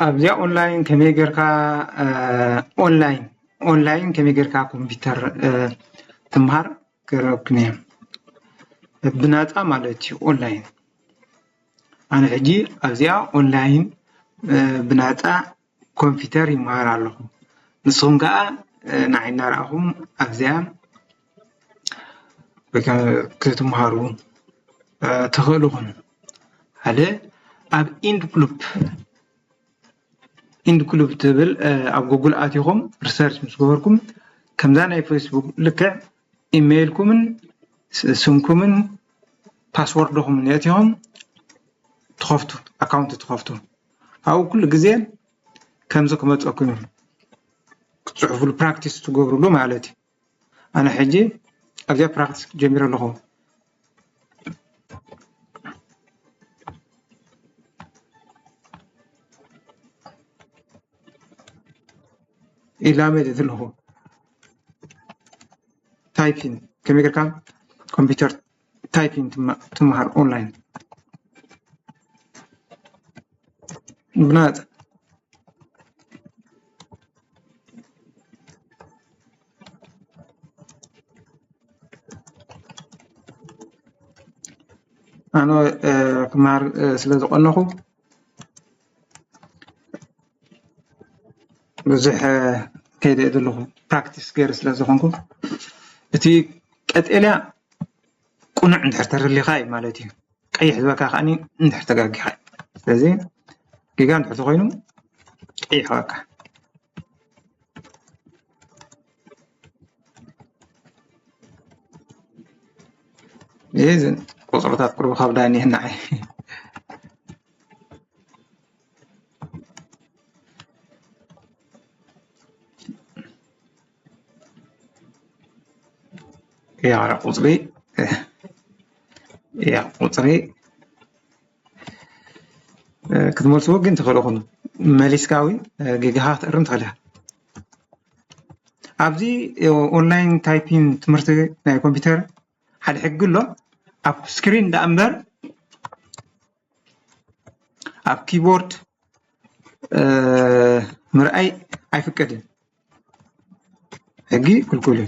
ኣብዚኣ ኦንላይን ከመይ ጌርካ ኦንላይን ኦንላይን ከመይ ጌርካ ኮምፒውተር ትምሃር ገረብክን እየ። ብናፃ ማለት እዩ ኦንላይን። ኣነ ሕጂ ኣብዚኣ ኦንላይን ብናፃ ኮምፒውተር ይምሃር ኣለኹ። ንስኹም ከዓ ንዓይ እናረኣኹም ኣብዚኣ ክትምሃሩ ትኽእሉ ኢኹም። ሓደ ኣብ ኢንድ ግሩፕ ኢንድ ግሩፕ ትብል ኣብ ጉግል ኣቲኹም ሪሰርች ምስ ገበርኩም ከምዛ ናይ ፌስቡክ ልክዕ ኢሜይልኩምን ስምኩምን ፓስወርድኹምን የእቲኹም ትኸፍቱ ኣካውንት ትኸፍቱ ኣብኡ ኩሉ ግዜ ከምዚ ክመፀኩም እዩ። ክትፅሕፉሉ ፕራክቲስ ትገብሩሉ ማለት እዩ። ኣነ ሕጂ ኣብዚኣ ፕራክቲስ ጀሚረ ኣለኹ። ኢላመድ ዘለኹ ታይፒንግ ከመይ ጌርካ ኮምፒውተር ታይፒንግ ትመሃር ኦንላይን ብናፃ ኣነ ክመሃር ስለ ዝቐነኹ ብዙሕ ከይደ ዘለኹ ፕራክቲስ ገይረ ስለ ዝኾንኩ እቲ ቀጤልያ ቁኑዕ እንድሕር ተረሊኻ እዩ ማለት እዩ። ቀይሕ ዝበካ ከዓኒ እንድሕር ተጋጊኻ እዩ። ስለዚ ጌጋ እንድሕር ተኾይኑ ቀይሕ በካ። ይህ ቁፅርታት ቁርብ ካብዳ እኒህ ንዓይ ያራ ቁፅሪ ያ ቁፅሪ ክትመልስዎ ግን ትኽእሉ ኹኑ መሊስካ እውን ጌጋኻ ክትእርም ትኽእል ኢኻ። ኣብዚ ኦንላይን ታይፒንግ ትምህርቲ ናይ ኮምፒውተር ሓደ ሕጊ ኣሎ። ኣብ ስክሪን ደኣ እምበር ኣብ ኪቦርድ ምርኣይ ኣይፍቀድን። ሕጊ ክልኩል እዩ።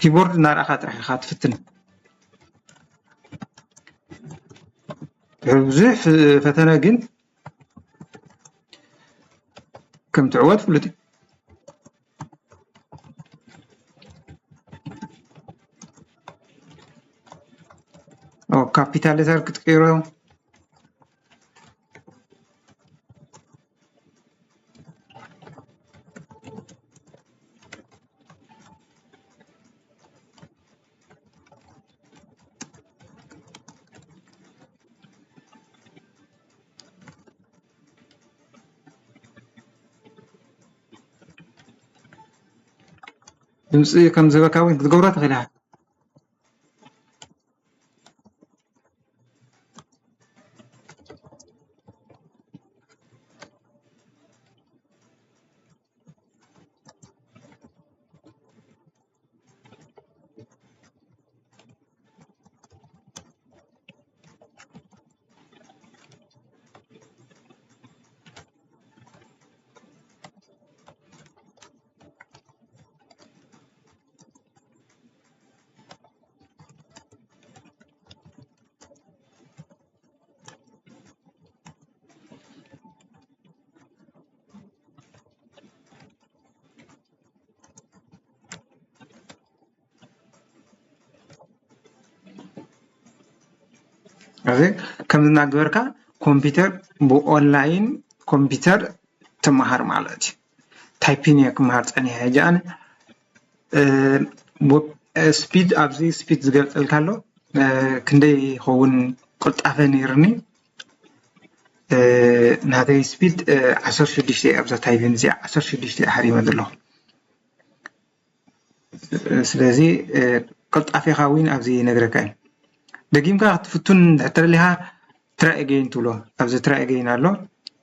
ኪቦርድ እናረኣኻ ጥራሕ ኢኻ ትፍትን። ብዙሕ ፈተነ ግን ከም ትዕወት ፍሉጥ እዩ። ካፒታል ሌተር ክትቀይሮ ድምፂ ከም ዝበካ እውን ክትገብሮ ትኽእል ኢኻ። እዚ ከምዚ እናገበርካ ኮምፒውተር ብኦንላይን ኮምፒውተር ትመሃር ማለት እዩ። ታይፒን እየ ክመሃር ፀኒሐ ሕጂ ኣነ ስፒድ ኣብዚ ስፒድ ዝገልፀልካ ኣሎ ክንደይ ይኸውን ቅልጣፈ ነይርኒ ናተይ ስፒድ ዓሰርተ ሽዱሽተ ኣብዛ ታይፒን እዚኣ ዓሰርተ ሽዱሽተ ሓሪመ ዘለኹ። ስለዚ ቅልጣፌኻ እውን ኣብዚ ይነግረካ እዩ። ደጊምካ ክትፍቱን እንድሕር ተደሊኻ ትራይ ኣገይን ትብሎ ኣብዚ ትራይ ኣገይን ኣሎ።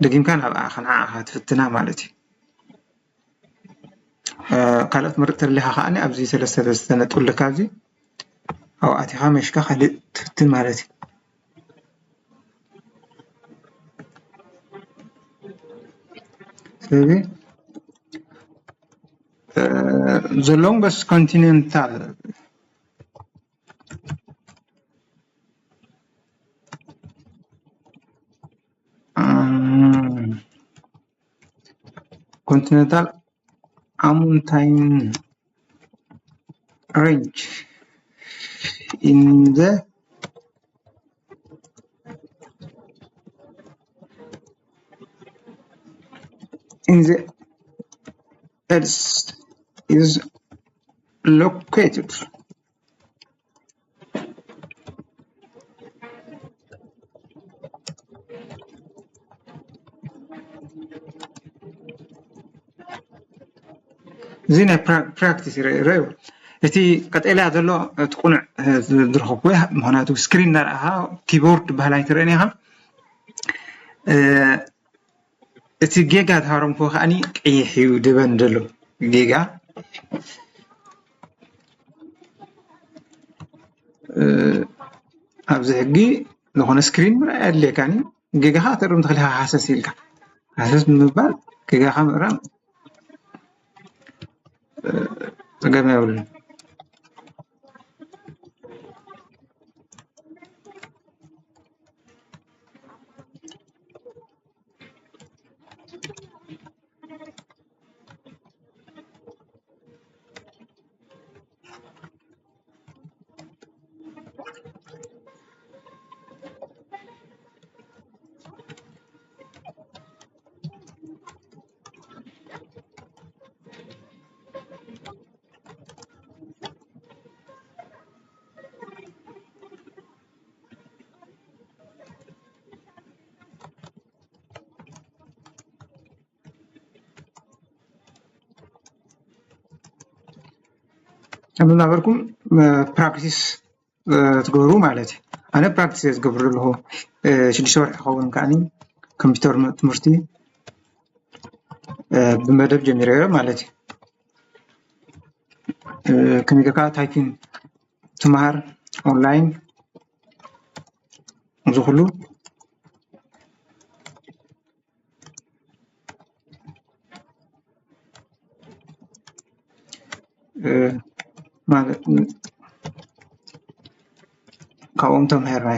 ደጊምካ ናብኣ ከንዓኻ ትፍትና ማለት እዩ። ካልኦት መርጥ ተደሊኻ ከዓኒ ኣብዚ ሰለስተ ዝተነጥሉ ኣለካ ኣብዚ ኣብኡ ኣቲኻ መሽካ ካልእ ትፍትን ማለት እዩ። ስለዚ the longest continental continental mountain range in the in the earth is located. እዚ ናይ practice ረዩ። እቲ ቀጠልያ ዘሎ እቲ ቁኑዕ ዝረኸብኩ፣ ምክንያቱ screen እናረኣኻ keyboard በሃል ኣይትርእን ኢኻ። እቲ ጌጋ ዝሃረምኩ ከዓኒ ቀይሕ እዩ ድበን ዘሎ ጌጋ። ኣብዚ ሕጊ ዝኾነ screen ምርኣይ ኣድልየካኒ። ጌጋኻ ተርም ትኽእል ኢኻ ሃሰስ ኢልካ። ሃሰስ ብምባል ጌጋኻ ምእራም ጸገም የብሉን። ከም እናበልኩም practice ትገብሩ ማለት እዩ። ኣነ practice ዝገብር ዘለኹ ሽዱሽተ ወርሒ ክኸውን ከዓኒ ኮምፒውተር ትምህርቲ ብመደብ ጀሚረዮ ማለት እዩ። ከመይ ጌርካ typing ትመሃር online እዚ ኩሉ ማለት ካብኦም ተምሃርና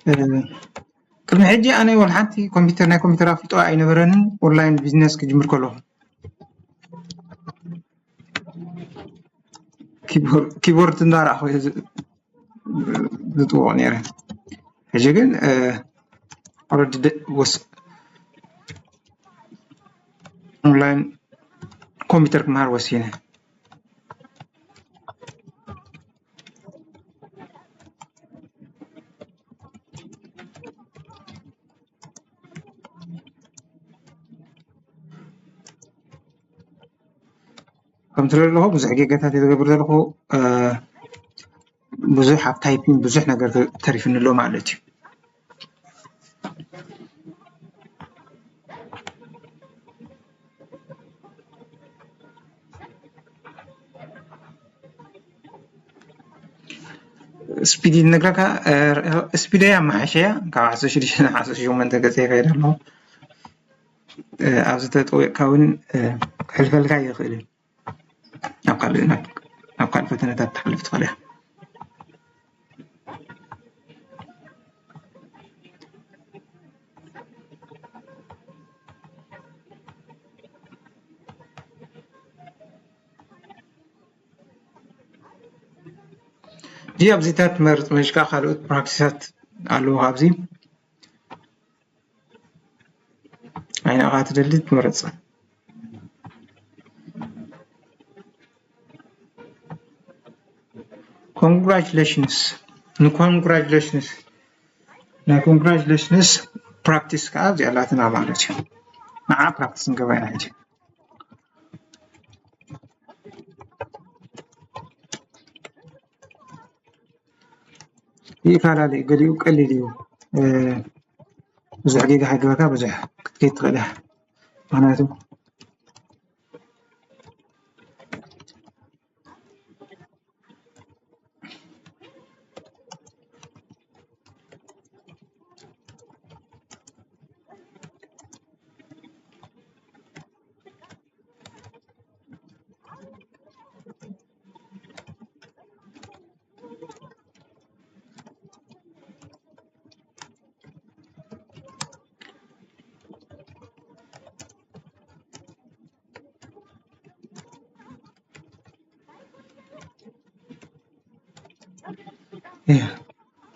እዮም። ቅድሚ ሕጂ ኣነ ወላ ሓንቲ ኮምፒውተር ናይ ኮምፒውተር ኣፍልጦ ኣይነበረንን። online business ክጅምር ከለኹ keyboard እናረኣኹ ዝጥወቕ ነይረ። ሕጂ ግን online ኮምፒውተር ክመሃር ወሲነ። ከምቲ ዘለኹ ብዙሕ ጌጋታት እየ ዝገብር ዘለኹ። ብዙሕ ኣብ typing ብዙሕ ነገር ተሪፍኒ ኣሎ ማለት እዩ። speed ይነግረካ። speed ያ መሓሸያ ካብ ዓሰርተ ሽዱሽተ ናብ ዓሰርተ ሸሞንተ ገፀ ይኸይድ ኣለኹ። ኣብዚ ተጠዊቕካ እውን ክሕልፈልካ ይኽእል እዩ። ናብ ካልእ ናብ ካልእ ፈተነታት ትሓልፍ ትኽእል እያ። እዚ ኣብዚታት መርፅ መሽካ ካልኦት practice ታት ኣለዉ ኣብዚ። ኣይንኻ ትደሊ ትመርጽ። Congratulations ን congratulations ናይ congratulations practice ከዓ እዚኣ ኣላትና ማለት እዩ። ንዓ practice ንገባ ኢና ሕጂ። ይፈላለ እዩ። ገሊኡ ቀሊል እዩ። ብዙሕ ጌጋ ሃገበካ ብዙሕ ክትከይድ ትኽእል ኢኻ። ምክንያቱ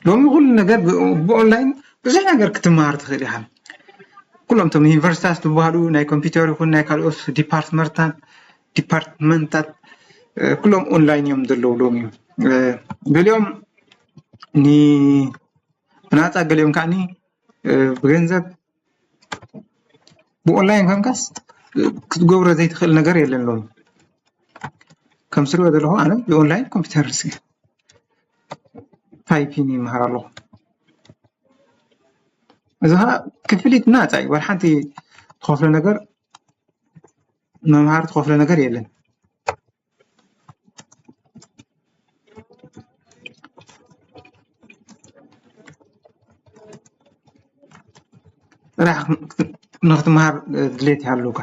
ሎሚ ኩሉ ነገር ብኦንላይን ብዙሕ ነገር ክትመሃር ትኽእል ኢኻ። ኩሎም እቶም ዩኒቨርሲታት ዝበሃሉ ናይ ኮምፒውተር ይኹን ናይ ካልኦት ዲፓርትመንታት ዲፓርትመንታት ኩሎም ኦንላይን እዮም ዘለዉ ሎሚ። ገሊኦም ብናፃ፣ ገሊኦም ከዓኒ ብገንዘብ። ብኦንላይን ኮንካስ ክትገብሮ ዘይትኽእል ነገር የለን ሎሚ። ከም ስሪኦ ዘለኹ ኣነ ብኦንላይን ኮምፒውተር ታይፒን ይመሃር ኣለኹ። እዚ ከዓ ክፍሊት ናፃ እዩ። ዋላ ሓንቲ ትኸፍሎ ነገር፣ መምሃሪ ትኸፍሎ ነገር የለን። ጥራሕ ንክትመሃር ድሌት ይሃሉካ።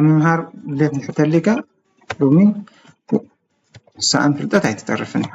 ምምሃር ድሌት ንሕተሊካ ሎሚ ሰኣን ፍልጠት ኣይትተርፍን እያ።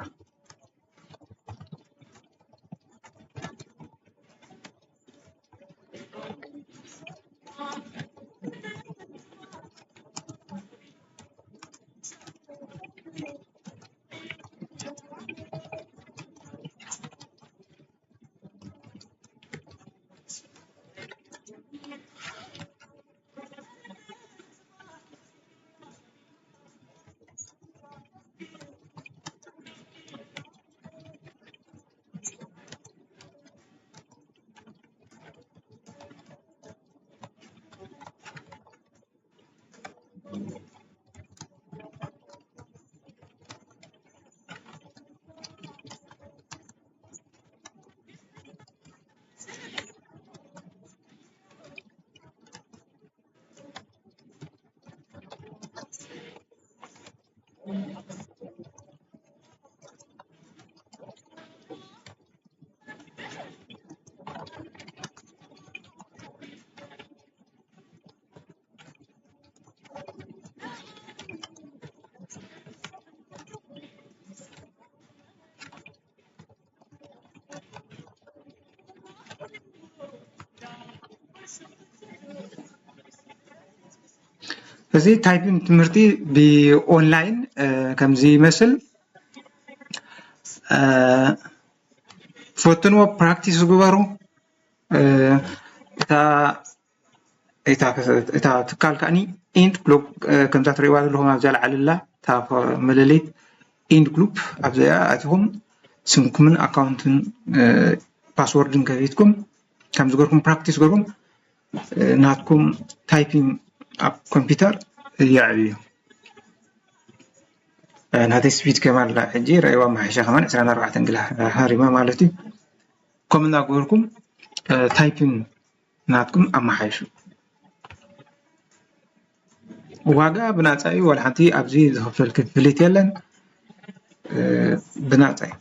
እዚ ታይፒንግ ትምህርቲ ብኦንላይን ከምዚ ይመስል። ፈትንዎ፣ ፕራክቲስ ግበሩ። እታ እታ ትካል ከዓኒ ኢንድ ግሩፕ ከምዛ ትሪእዋ ዘለኹም ኣብዛ ላዕሊ ኣላ እታ መለለይት ኢንድ ግሩፕ ኣብዚኣ ኣቲኹም ስምኩምን ኣካውንትን ፓስወርድን ከፊትኩም ከምዚ ገርኩም ፕራክቲስ ገርኩም ናትኩም ታይፒንግ ኣብ ኮምፒውተር የዕብዩ። ናተይ ስፒድ ከማን ኣላ ሕጂ ረእይዋ መሓይሻ ከማን ዕስራን ኣርባዕተን ግላ ሃሪማ ማለት እዩ። ከምኡ እናገበርኩም ታይፒንግ ናትኩም ኣመሓይሹ። ዋጋ ብናፃ እዩ፣ ዋላ ሓንቲ ኣብዚ ዝኽፈል ክፍሊት የለን። ብናፃ እዩ።